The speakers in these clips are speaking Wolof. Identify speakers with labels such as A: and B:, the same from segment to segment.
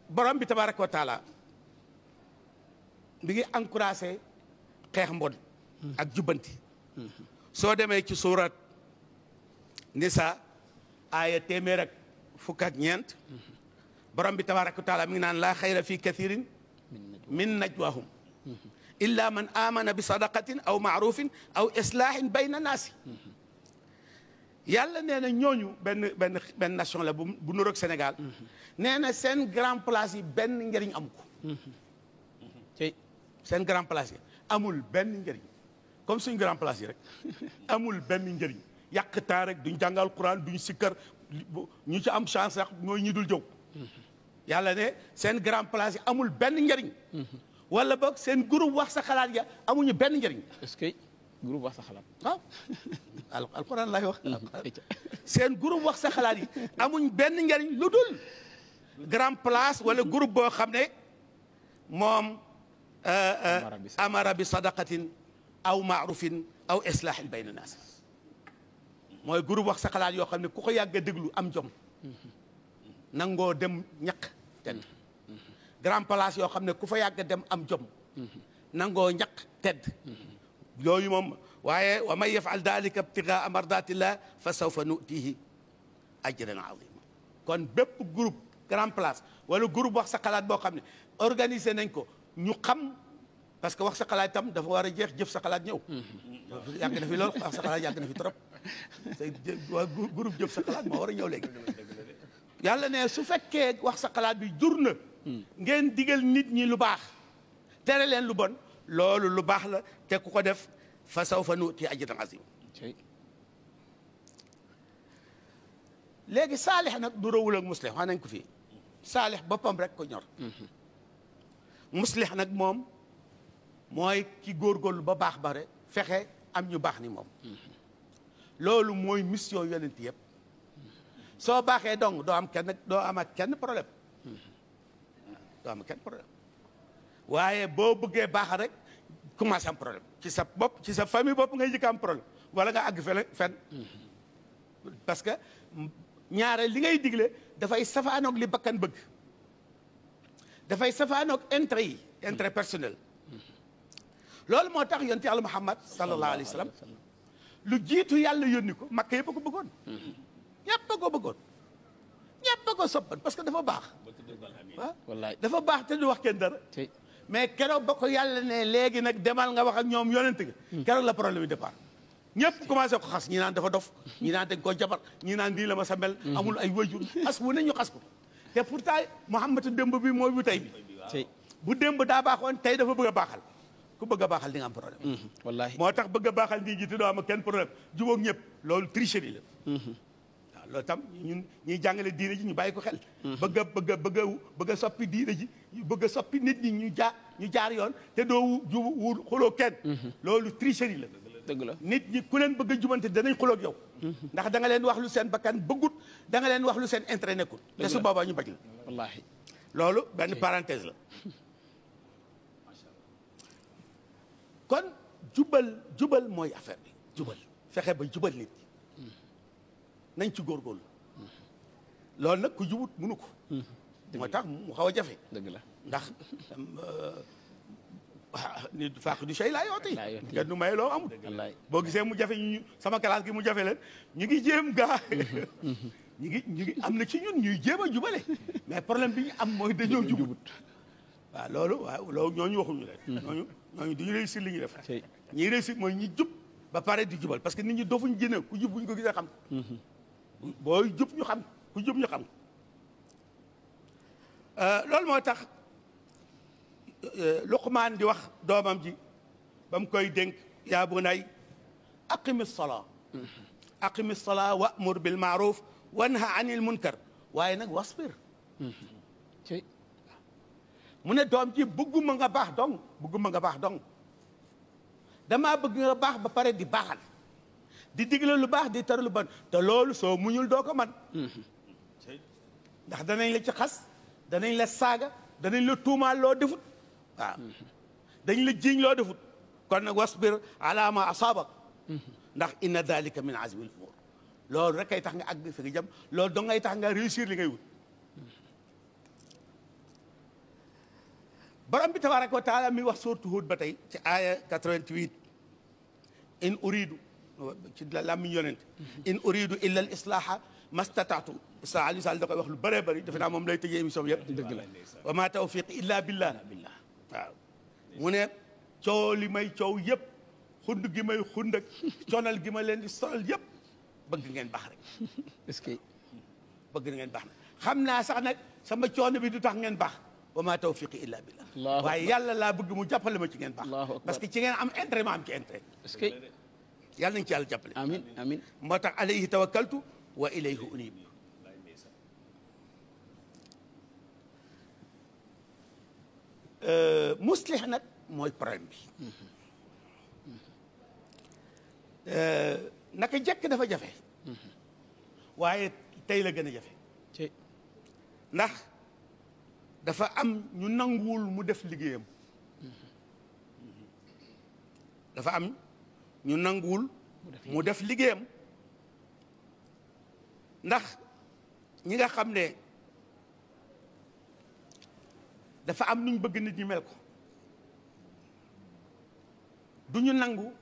A: borom bi tabaraka wa taala mi ngi encouragé xeex mbon ak jubbanti soo demee ci suurat Nisa aaya téeméer ak fukk ak ñeent borom bi tabaraka wa taala mi ngi naan laa xayra fi kathirin min najwahum illa man amana bi sadaqatin aw maarufin aw islaahin bayna naasi yàlla nee na ñooñu benn nation la bu nuroog Sénégal nee na seen grand place yi benn njëriñ am ko seen grand place yi amul benn njëriñ comme suñ grand place yi rek amul benn njëriñ yàq temps rek duñ jàngal Quran duñ sikkar ñu ci am chance sax mooy ñi dul jëw yàlla ne seen grand place yi amul benn njëriñ wala boog seen groupe wax sa xalaat ya amuñu benn njëriñ.
B: est-ce que groupe wax sa xalaat.
A: waaw alquran laay wax. seen groupe wax sa xalaat yi amuñ benn njëriñ lu dul grand place wala groupe boo xam ne moom. amara bi sadaqatin aw maarufin aw islaahin bayna naas mooy groupe wax sa xalaat yoo xam ne ku ko yàgg a déglu am jom. nangoo dem ñaq tedd. grand place yoo xam ne ku fa yàgg dem am jom nangoo ñaq tedd yooyu moom waaye wa man yafal dalika ibtigaa mardatillah fa sawfa nutihi ajran azima kon bépp groupe grand place wala groupe wax sa xalaat boo xam ne organisé nañ ko ñu xam parce que wax sa xalaat itam dafa war a jeex jëf sa xalaat ñëw yàgg na fi lool wax sa xalaat yàgg na fi trop waa groupe jëf sa xalaat moo war a ñëw léegi yàlla ne su fekkee wax sa xalaat bi jur na ngeen digal nit ñi lu baax tere leen lu bon loolu lu baax la te ku ko def fa sawfa nuuti ajran azim léegi saalix nag du rawul ak muslix wax nañ ko fii saalix boppam rek ko ñor muslix nag moom mooy ki góorgóorlu ba baax bare fexe am ñu baax ni moom loolu mooy mission yonent yëpp soo baaxee dong doo am ak kenn problème doo am kenn problème waaye boo bëggee baax rek commencé am problème ci sa bopp ci sa famille bopp ngay jëkk am problème wala nga àgg fen parce que ñaare li ngay digle dafay safaanoog li bakkan bëgg dafay safaanoog intérêt yi intérêt personnel loolu moo tax yonent yàlla Muhammad sallallahu alayhi wa sallam lu jiitu yàlla yónni ko Makka yëpp a ko bëggoon ñëpp a ko bëggoon ñëpp a ko soppan parce que dafa baax
B: wallaay
A: dafa baax te du wax kenn dara mais keroog ba ko yàlla ne léegi nag demal nga wax ak ñoom yonent ga keroog la problème yi départ ñëpp commencé ko xas ñi naan dafa dof ñi naan dañ koo jabar ñi naan nii la ma sa mel amul ay wajur xas bu ne ñu xas ko te pourtant Mouhamadou démb bi mooy bu tey bi bu démb daa baaxoon tey dafa bëgg a baaxal ku bëgg a baaxal di nga am problème
B: wallaahi
A: moo tax bëgg a baaxal nii ji te doo am kenn problème jubóog ñëpp loolu tricherie la waaw loolu tam ñun ñuy jàngale diine ji ñu bàyyi ko xel bëgg a soppi diine ji bëgg a soppi nit ñi ñu jaar yoon te doo wu xuloo kenn loolu tricherie la
B: dëgg la
A: nit ñi ku leen bëgg a jubante danañ xuloog yow ndax da nga leen wax lu seen bakkan bëggut da nga leen wax lu seen intérêt nekkul te su boobaa ñu bañ la
B: wallaahi
A: loolu benn parenthèse la kon jubal mooy affaire bi jubal fexe ba jubal nit ñi nañ ci góorgóorlu loolu nag ku jubut mënu ko moo tax mu xaw a jafe
B: dëgg la
A: ndax ni fàq du sey laa yooti kenn du may loo amul boo gisee mu jafe ñu sama classe gi mu jafe leen ñu ngi jéem gaa ñu ngi am na ci ñun ñuy jéem a jubale mais problème bi ñu am mooy dañoo jubut waaw loolu ñooñu waxuñu leen ñooñu duñu réussir li ñuy def ñi réussir mooy ñi jub ba pare di jubal parce que nit ñi dofuñ génne ku jub buñ ko gisee xam booy jub ñu xam ku jub ñu xam loolu moo tax Luqmaan di wax doomam ji ba mu koy dénk yaa bunay aqimi salaa wa'mur bil ma'ruf wanha anil munkar waaye nag wasbir mu ne doom ji bëgguma nga baax dong damaa bëgg nga baax ba pare di baaxal di digle lu baax di tere lu bon te loolu soo muñul doo ko man ndax danañ la ci xas danañ la saaga danañ la tuumaal loo defut waaw dañ la jiiñ loo defut kon nag wasbir ala ma asaabak ndax inna dalika min azmi al-umur loolu rek kay tax nga àgg fi nga jëm loolu dong ngay tax nga réussir li ngay wut borom bi tabaraka wa taala mi wax suuratu Huud ba tey ci aaya 88 in uridu ci làmmiñ yonent in uridu illa al islaaha mastataatu sa Aliou Sall da koy wax lu bëree bëri defe naa moom lay tëjee émission bi yëpp dëgg la wa ma tawfiqi illa billah waaw mu ne coow li may coow yëpp xund gi may xund ak conal gi ma leen di sonal yëpp bëgg ngeen baax rek
B: est-ce que
A: bëgg ngeen baax na xam naa sax nag sama coono bi du tax ngeen baax wa ma tawfiqi illa billah waaye yàlla laa bëgg mu jàppale ma ci ngeen baax parce que ci ngeen am intérêt ma am ci intérêt
B: est-ce que
A: yàlla nañ ci yàlla jàppale
B: amin amin
A: moo tax alayhi tawakkaltu wa ilayhi unib muslih nag mooy problème bi naka jekk dafa jafe waaye tey la gën a jafe ndax dafa am ñu nanguwul mu def liggéeyam dafa am ñu nanguwul mu def liggéeyam ndax ñi nga xam ne dafa am nuñ bëgg nit ñi mel ko du ñu nangu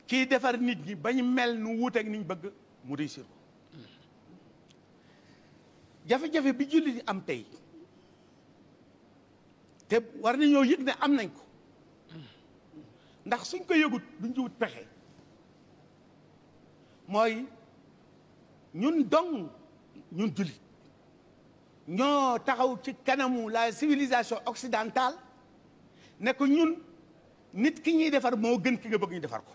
A: kii defar nit ñi bañ mel nu wuuteeg niñ bëgg mu réussir ko jafe-jafe bi jullit yi am tey te war nañoo yëg ne am nañ ko ndax suñ ko yëgut duñ ci wut pexe mooy ñun dong ñun jullit ñoo taxaw ci kanamu la civilisation occidentale ne ko ñun nit ki ñuy defar moo gën ki nga bëgg ñu defar ko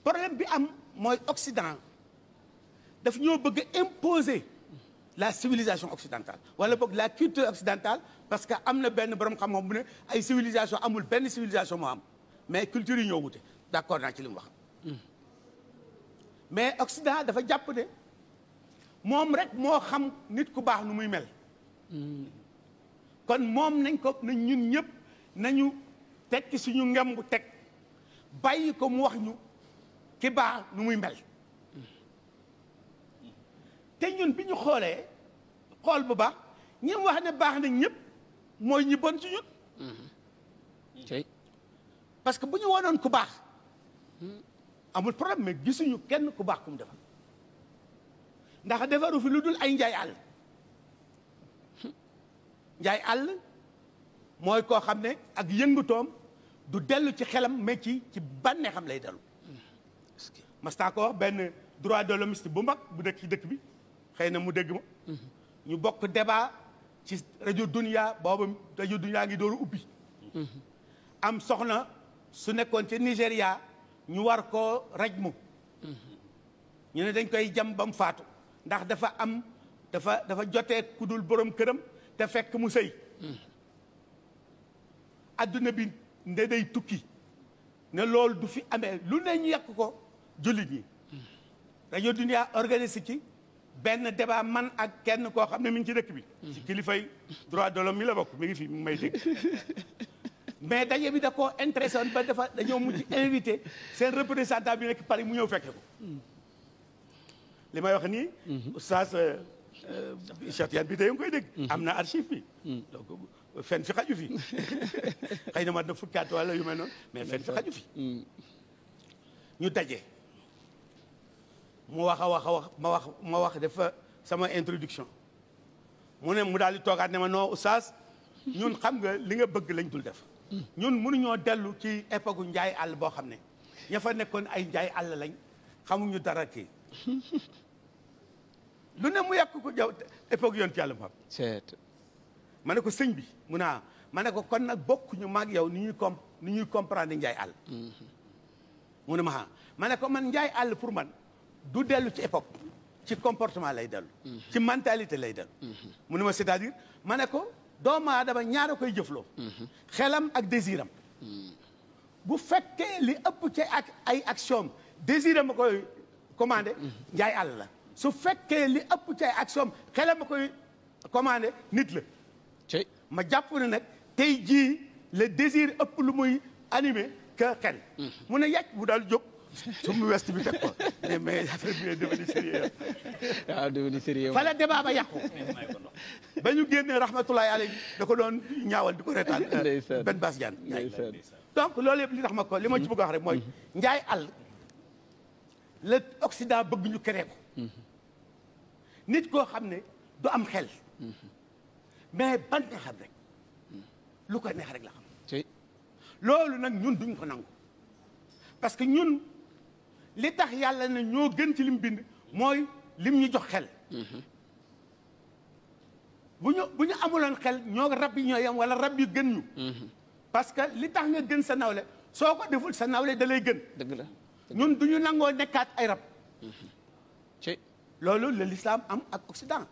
A: problème bi am mooy Occident daf ñoo bëgg a imposer la civilisation occidentale wala boog la culture occidentale parce que am na benn borom xam-xam bu ne ay civilisation amul benn civilisation moo am mais culture yi ñoo wute d'accord naa ci li mu wax mais Occident dafa jàpp ne moom rek moo xam nit ku baax nu muy mel kon moom nañ ko nañ ñun ñëpp nañu tekki suñu ngemb teg bàyyi ko mu wax ñu ki baax nu muy mel te ñun bi ñu xoolee xool bu baax ñi wax ne baax nañ ñëpp mooy ñi bon ci ñun parce que bu ñu woonoon ku baax amul problème mais gisuñu kenn ku baax ku mu defar ndax defaru fi lu dul ay njaay àll njaay àll mooy koo xam ne ak yëngutoom du dellu ci xelam mais ci bànneexam lay dellu mastaa ko wax benn droit de l'hommiste bu mag bu dëkk ci dëkk bi xëy na mu dégg ma ñu bokk débat ci rajo Dunia boobu rajo Dunia ngi dooru ubbi am soxna su nekkoon ci Nigéria ñu war koo rajmu ñu ne dañ koy jam ba mu faatu ndax dafa jotee ku dul borom këram te fekk mu sëy adduna bi nde day tukki ne loolu du fi amee lu ne ñu yàq ko jullit ñi rajo Dunia organisé ci benn débat man ak kenn koo xam ne mi ngi ci dëkk bi ci kilifay droit de l'homme mi la bokk mi ngi fi mi may dégg mais daje bi da koo intéressé woon ba dañoo mujj invité seen représentant bi nekk Paris mu ñëw fekke ko li may wax nii oustaz Cheikh Tidiane bi tey nga koy dégg am na archive bi donc fen fi xaju fi xëy na mat na fukki at wala yu mel noonu mais fen fi xaju fi ñu daje mu wax a wax ma wax dafa sama introduction mu ne mu daal di toogaat ne ma non oustaz ñun xam nga li nga bëgg lañ dul def ñun mënuñoo dellu ci époque njaay àll boo xam ne ña fa nekkoon ay njaay àll lañ xamuñu dara kii lu ne mu yàq ko jaw époque yoon ci yàlla ma ma ne ko sëñ bi mu naa ma ne ko kon nag bokkuñu maag yow ni ñuy comprendre njaay àll mu ne ma ne ko man njaay àll pour man du dellu ci époque ci comportement lay dellu ci mentalité lay dellu mu ne ma c'est-à-dire ma ne ko doomu aadama ñaara koy jëfloo xelam ak désiram bu fekkee li ëpp ci ak ay action désiram a koy commandé njaay àll la su fekkee li ëpp ci ay action xelam a koy commandé nit la ma jàpp ne nag tey jii le désir ëpp lu muy animé que xel mu ne yàcc bu daal jóg sumu west bi teg ko mais affaire bi est devenu sérieux.
B: waaw devenu sérieux.
A: fa la débat ba yàqu. ba ñu génnee rahmatullahi alayhi da ko doon ñaawal di ko retaan.
B: ndeysaan
A: Ben Bass Diagne.
B: ndeysaan
A: donc loolu yëpp li tax ma ko li ma ci bëgg a wax rek mooy. njaay àll le Occident bëgg ñu créé ko. nit koo xam ne du am xel. mais ban nga xam rek lu ko neex rek la xam. loolu nag ñun duñ ko nangu parce que ñun li tax yàlla na ñoo gën ci lim bind mooy lim ñu jox xel. bu ñu amuloon xel ñoo rab yi ñoo yem wala rab yi gën ñu. parce que li tax nga gën sa nawle soo ko deful sa nawle da lay gën.
B: dëgg la
A: ñun du ñu nangoo nekkaat ay rab. loolu la l'islam am ak Occident.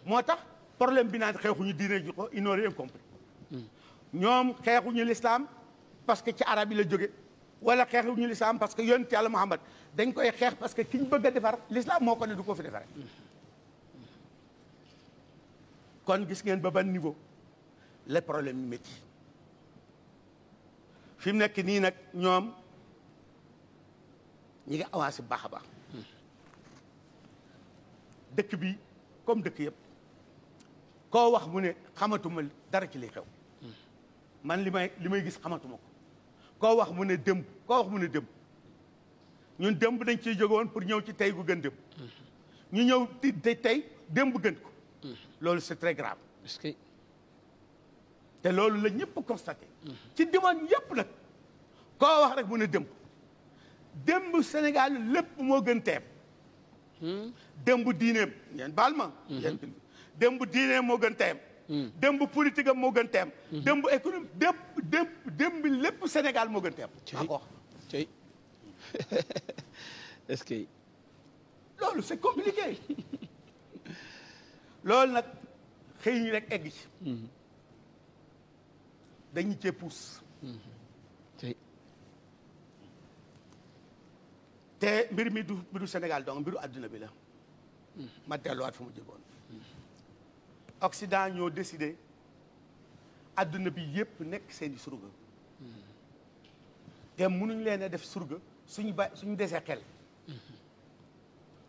A: moo tax problème bi naan xeexuñu diine ji ko ils n'ont rien compris. ñoom xeexuñu l'islam parce que ci arab yi la jóge wala xeexuñu l'islam parce que yonent Yàlla Muhammad dañ koy xeex parce que ki ñu bëgg a defar l'islam moo ko ne du ko fi defaree. kon gis ngeen ba ban niveau le problème yu métti fi mu nekk nii nag ñoom ñi ngi avancé bu baax a baax dëkk bi comme dëkk yëpp koo wax mu ne xamatuma dara ci liy xew man li may gis xamatuma ko koo wax mu ne démb koo wax mu ne démb ñun démb dañ ciy jóge woon pour ñëw ci tey gu gën démb ñu ñëw tey démb gën ko loolu c'est très grave.
B: est-ce que
A: te loolu la ñëpp constaté. ci diman yëpp nag koo wax rek mu ne démb démb Sénégal lépp moo gën teem. démb diineem ngeen baal ma. démb diineem moo gën teem. démb politique am moo gën teem. démb économie démb lépp Sénégal moo gën teem. maa ko wax.
B: cey est-ce que.
A: loolu c'est compliqué. loolu nag xëy ñu rek egg ci. dañu cee pousse. te mbir mi du Sénégal donc mbiru àdduna bi la. ma delluwaat fu mu jógoon. Occident ñoo décidé àdduna bi yépp nekk seeni surga. te mënuñ leen a def surga suñu desee xel.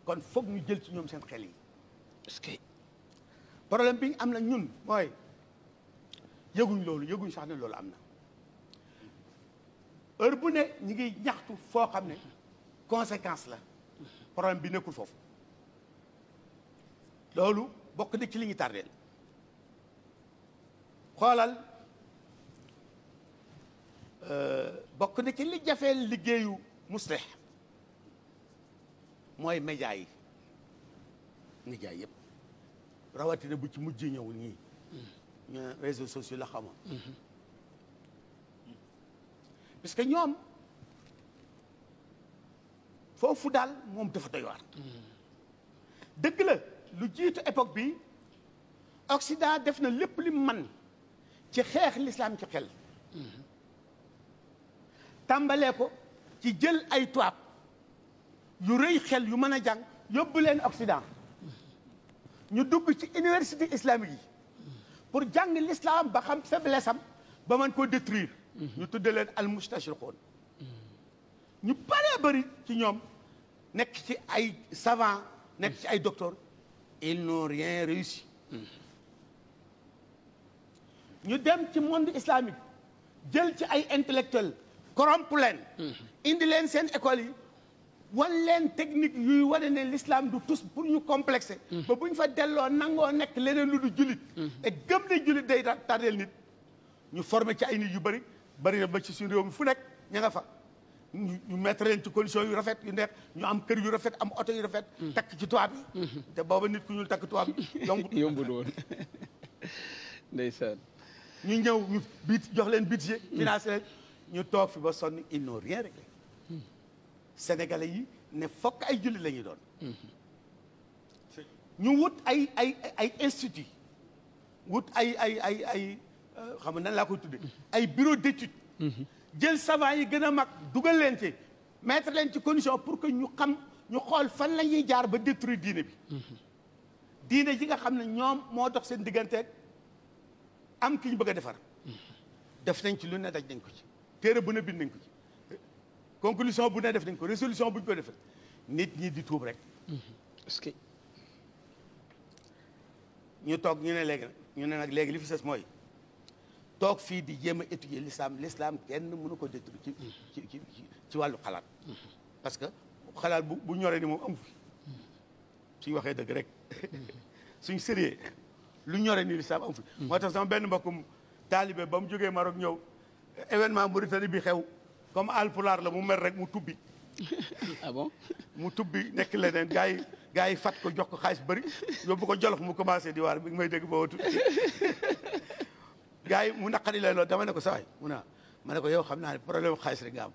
A: kon foog ñu jël ci ñoom seen xel yi.
B: est-ce que.
A: problème bi ñu am na ñun mooy yëguñ loolu yëguñ sax ne loolu am na heure bu ne ñi ngi ñaxtu foo xam ne conséquence la problème bi nekkul foofu loolu bokk na ci li ñu tardeel xoolal bokk na ci li jafeel liggéeyu muslih mooy média yi média yëpp rawatina bu ci mujj ñëw ñii ñu réseaux sociaux la xamoon parce que ñoom foofu daal moom dafa doy waar dëgg la lu jiitu époque bi Occident def na lépp li man ci xeex l'islam ci xel tàmbalee ko ci jël ay tubaab yu rëy xel yu mën a jàng yóbbu leen Occident ñu dugg ci université islamique yi pour jàng l'islam ba xam faiblesse am ba mën koo détruire ñu tudde leen al mustashriqoon ñu bëree bëri ci ñoom nekk ci ay savant nekk ci ay docteur ils n'ont rien réussi ñu dem ci monde islamique jël ci ay intellectuels corrompre leen indi leen seen école yi wan leen technique yuy wane ne l'islam du tous pour ñu complexé ba bu ñu fa delloo nangoo nekk leneen lu du jullit et gëm ne jullit day tardeel nit ñu formé ci ay nit yu bëri na ba ci suñu réew mi fu nekk ña nga fa ñu mettre leen ci conditions yu rafet yu neex ñu am kër yu rafet am oto yu rafet takk ci tubaab yi te booba nit ku ñuul takk tubaab yi
B: yombul woon ndeysaan
A: ñu ñëw ñu jox leen budget financé leen ñu toog fi ba sonn ils n'ont rien réglé Sénégalais yi ne fokk ay jullit la ñuy doon ñu wut ay institut wut ay xam nga nan laa koy tudde ay bureau d'étude jël savant yi gën a mag dugal leen ci mettre leen ci condition pour que ñu xam ñu xool fan la ñuy jaar ba détruire diine bi diine ji nga xam ne ñoom moo dox seen digganteeg am ki ñu bëgg a defar def nañ ci lu ne daj nañ ko ci téere bu ne bind nañ ko ci conclusion bu ne def nañ ko résolution bu ñu ko def nit ñi di tuub rek.
B: est-ce que
A: ñu toog ñu ne léegi nag ñu ne nag léegi li fi sës mooy toog fii di jéem a étudier l'islam kenn mënu ko détruire ci wàllu xalaat. parce que xalaat bu ñoree ni moom amu fi suñ waxee dëgg rek suñ sérieux lu ñoree ni l'islam amu fi. moo tax sama benn mbokkum taalibe ba mu jógee Maroc ñëw événement Mauritanie bi xew comme alpulaar la mu mer rek mu tubbi.
B: ah bon
A: mu tubbi nekk leneen gars yi fat ko jox ko xaalis bëri yóbbu ko Jolof mu commencé di waar bi may dégg boo tudd gars yi mu naqari la loolu dama ne ko sawaay mu naa ma ne ko yow xam naa ne problème xaalis rek nga am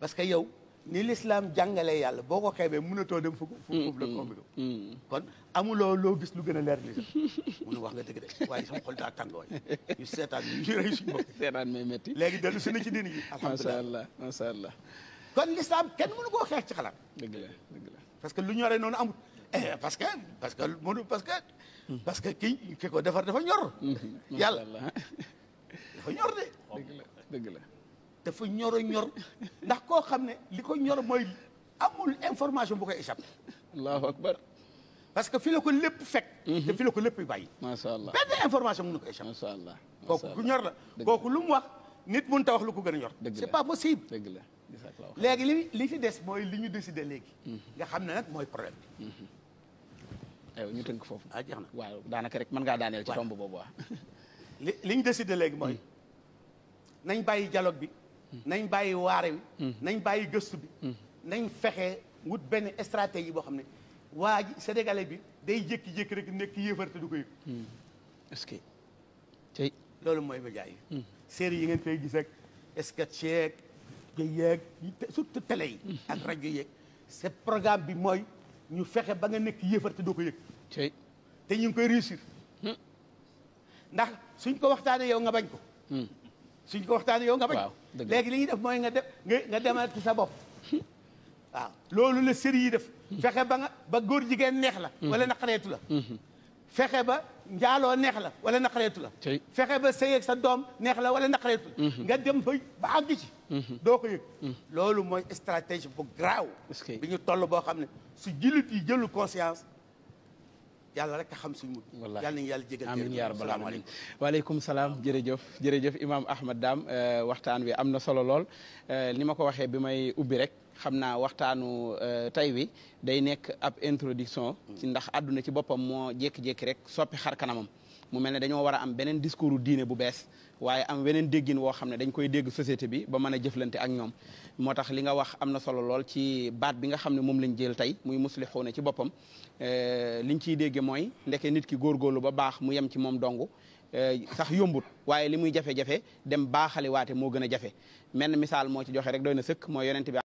A: parce que yow ni l'islam jàngalee yàlla boo ko xeebee mënatoo dem fu la kombi kon amuloo loo gis lu gën a leer li munu wax nga dëgg de waaye sama xol daa tàng waay ñu seetaan ñu rëy suñu bopp
B: seetaan may métti
A: léegi dellu si na ci diini ji
B: alhamdulilah macha allah
A: kon l'islam kenn mënu koo xeex ci xalaat
B: dëgg la
A: parce que lu ñoree noonu amul parce que ki ko defar dafa ñor yàlla dafa ñor de
B: dëgg la
A: dafa ñor a ñor ndax koo xam ne li ko ñor mooy amul information bu koy échappé
B: allahu akbar
A: parce que fi la ko lépp fekk te fi la ko lépp bàyyi
B: macha allah
A: benn information mënu ko échappé
B: macha allah
A: kooku ku ñor la kooku lu mu wax nit mënu ta wax lu ko gën a ñor c'est pas possible
B: dëgg la
A: léegi li fi des mooy li ñu décidé léegi nga xam ne nag mooy problème bi
B: aywa ñu tënk foofu
A: jeex na
B: waaw daanaka rek mën ngaa daaneel ci tomb boobu waa
A: li ñu décidé léegi mooy nañ bàyyi dialogue bi nañ bàyyi waare wi nañ bàyyi gëstu bi nañ fexe wut benn stratégie boo xam ne waa ji sénégalais bi day jékki-jékki rek nekk yéefar te du ko yëg
B: est-ce que tey
A: loolu mooy média yi série yi ngeen fay gis ak sketch yeeg yeeg surtout télé yi ak rajo yeeg ce programme bi mooy ñu fexe ba nga nekk yéefar te doo ko yëg
B: tey
A: te ñu ngi koy réussir ndax suñ ko waxtaanee yow nga bañ ko suñ ko waxtaanee yow nga bañ ko léegi li ñuy def mooy nga demal ci sa bopp waaw loolu la série yi def fexe ba góor jigéen neex la wala naqareetu la fexe ba njaaloo neex la wala naqareetu la fexe ba sëy ak sa doom neex la wala naqareetu la nga dem ba àgg ci doo ko yëg loolu mooy stratégie bu graaw bi ñu toll boo xam ne su jullit yi jëlul conscience yàlla rek a xam suñu mujj yàlla nañu yàlla jégal
B: amiin yaa rabbal aalamiin waaleykum salaam jërëjëf Imam Ahmad Dame waxtaan wi am na solo lool ni ma ko waxee bi may ubbi rek xam naa waxtaanu tey wi day nekk ab introduction ci ndax àdduna ci boppam moo jékki-jékki rek soppi xar kanamam mu mel ne dañoo war a am beneen discours diine bu bees waaye am weneen déggin woo xam ne dañ koy dégg société bi ba mën a jëflante ak ñoom moo tax li nga wax am na solo lool ci baat bi nga xam ne moom lañ jël tey muy muslixuuna ci boppam liñ ciy dégge mooy ndeke nit ki góorgóorlu ba baax mu yem ci moom dong sax yombut waaye li muy jafe-jafe dem baaxali waate moo gën a jafe menn misaal moo ci joxe rek doy na sëkk mooy yonent bi